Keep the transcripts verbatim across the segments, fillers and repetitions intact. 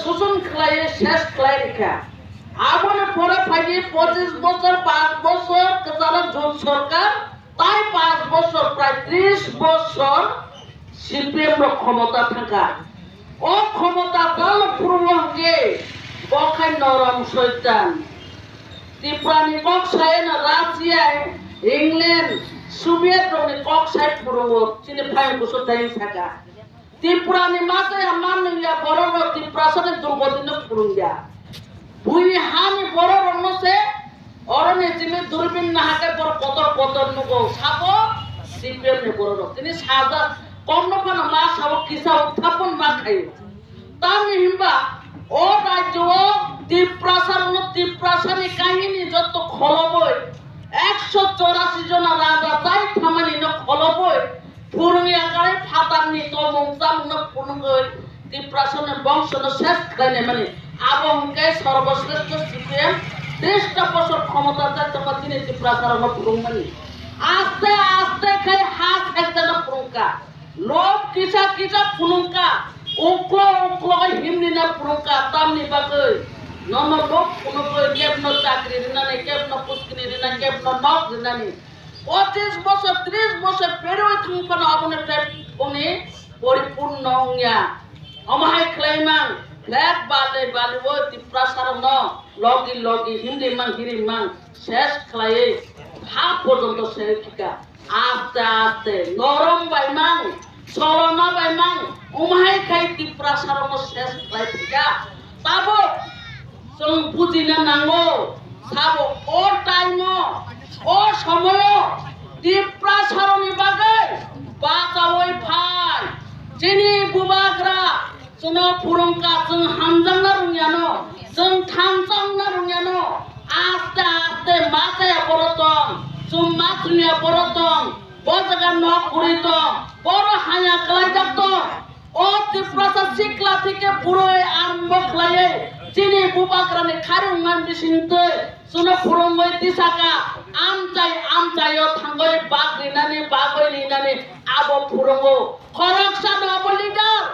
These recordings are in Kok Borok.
Susun khlaiwi ses khlai rikha. Aboni pore phaidi pochis bochor, panch bochor kwcharo jot sorkar, tai panch bochor, prai tris bochor C P M rok khomota thangkha. O khomota dal phuru hwnkhe bo khai norom soitan. Tiprani kok sai no Russia, England, Soviet rokni kok sai phuru chini phai kusu tai saka. Tripura ni ma chaya man nung ya borok rok Tiprasa ni durgoti no phurung ya. Bui ha ni borok rok no se oro ni chini durbin nahake borok kotor kotor nugo sabo C P M ni borok rok. Tini sajak kom no phano ma sabo kisa o thapon ma khayo. Tamni himba o rajyo o Tiprasa rok no Tiprasa ni kahini jotto kholoboi ekso chorasi jona raja tai thamani no kholoboi Phurung ya kare phatarni tomung chamungno phunugwi Tiprasani bongsono ses khlainai mani. Abo hwnkhe sorboshreshto C P M tris ta bosor khomota jai tongma chini Tiprasarokno phurungmani. Aste aste khai ha saijano phurungkha. Lob kisa kisa phunukha. Uklo uklo himnina phunukha. Tamni bagwi nono lob phunugwi kebno chakri rinani, kebno puskini rinani, kebno nok rinani. Pochis bosor, tris bosor peroi thang phano aboni tei boni poripurno wngya. Omo hai khlai mang, flag bale bale o Tiprasarokno logi logi himri mang hiri mang ses khlaiwi ha porjonto se phika. Aste aste norom bai mang, solona bai mang, omo hai khai Tiprasarokno ses khlai phika. Tabuk chwng bujina nango, sabo o time-o, o somoyo Tiprasarokni bagwi bachaui phai. Chini bubagra chwngno phurungkha, chwng hamjakna rungyano, chwng thansa wngna rungyano. Aste aste ma chaya borok tong, chwng ma chwngya borok tong, bo jaga nok kwrwi tong, boro haya kwlaijak tong. O Tiprasa sikla theke burui arombo khlaiwi chini bubagrani kharwngmani bisingtwi chwngno phurungwi tisaka amchai amchaio thangwi bak rinani bagwi rinani abo phurungo. Khoroksa no abo leader,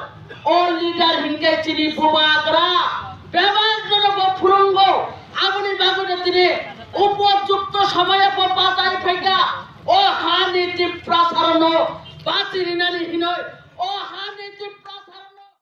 o leader hinkhe chini bubagra bebak jono bo phurungo. Aboni bagwino tini upojukto somoyo bo bachai phaikha. O hani Tiprasarokno